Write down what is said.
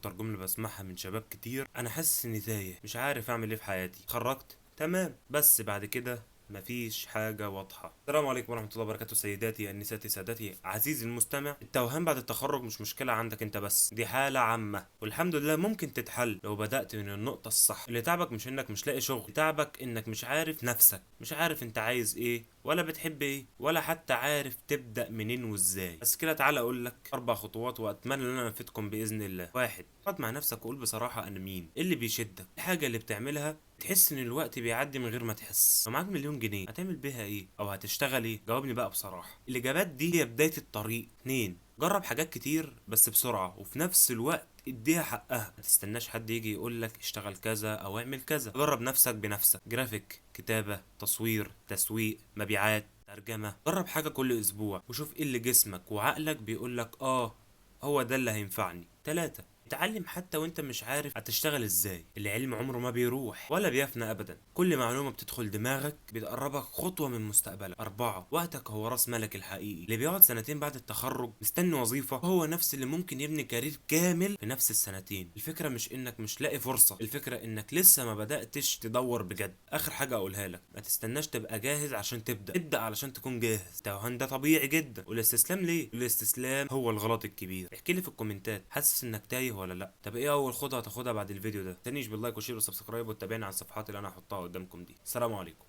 اكتر جملة بسمعها من شباب كتير: انا حاسس اني تايه، مش عارف اعمل ايه في حياتي. اتخرجت تمام، بس بعد كده مفيش حاجة واضحة. السلام عليكم ورحمة الله وبركاته، سيداتي النساتي سادتي، عزيزي المستمع. التوهان بعد التخرج مش مشكلة عندك انت بس، دي حالة عامة والحمد لله ممكن تتحل لو بدأت من النقطة الصح. اللي تعبك مش انك مش لاقي شغل، تعبك انك مش عارف نفسك، مش عارف انت عايز ايه ولا بتحب ايه ولا حتى عارف تبدأ منين وازاي. بس كده تعالى اقول لك 4 خطوات واتمنى ان انا افيدكم باذن الله. 1، اقعد مع نفسك وقول بصراحة انا مين، ايه اللي بيشدك، الحاجة اللي بتعملها تحس ان الوقت بيعدي من غير ما تحس. لو معاك مليون جنيه هتعمل بيها ايه او هتشتغل ايه؟ جاوبني بقى بصراحة. الاجابات دي هي بداية الطريق. 2، جرب حاجات كتير بس بسرعة وفي نفس الوقت اديها حقها، ما تستناش حد يجي يقول لك اشتغل كذا او اعمل كذا. جرب نفسك بنفسك، جرافيك، كتابة، تصوير، تسويق، مبيعات، ترجمة. جرب حاجة كل اسبوع وشوف ايه اللي جسمك وعقلك بيقول لك اه هو ده اللي هينفعني. 3، اتعلم حتى وانت مش عارف هتشتغل ازاي. العلم عمره ما بيروح ولا بيفنى ابدا، كل معلومة بتدخل دماغك بتقربك خطوة من مستقبلك. 4، وقتك هو راس مالك الحقيقي. اللي بيقعد سنتين بعد التخرج مستني وظيفة هو نفس اللي ممكن يبني career كامل في نفس السنتين. الفكرة مش انك مش لاقي فرصة، الفكرة انك لسه ما بدأتش تدور بجد. اخر حاجة اقولها لك، ما تستناش تبقى جاهز عشان تبدأ، ابدأ علشان تكون جاهز. التوهان ده طبيعي جدا، والاستسلام ليه؟ الاستسلام هو الغلط الكبير. احكي لي في الكومنتات، حاسس انك تايه ولا لا؟ طب ايه اول خطوة هتاخدها بعد الفيديو ده؟ تنيش بال like و share و subscribe وتتابعني على الصفحات اللي انا هحطها قدامكم دي. السلام عليكم.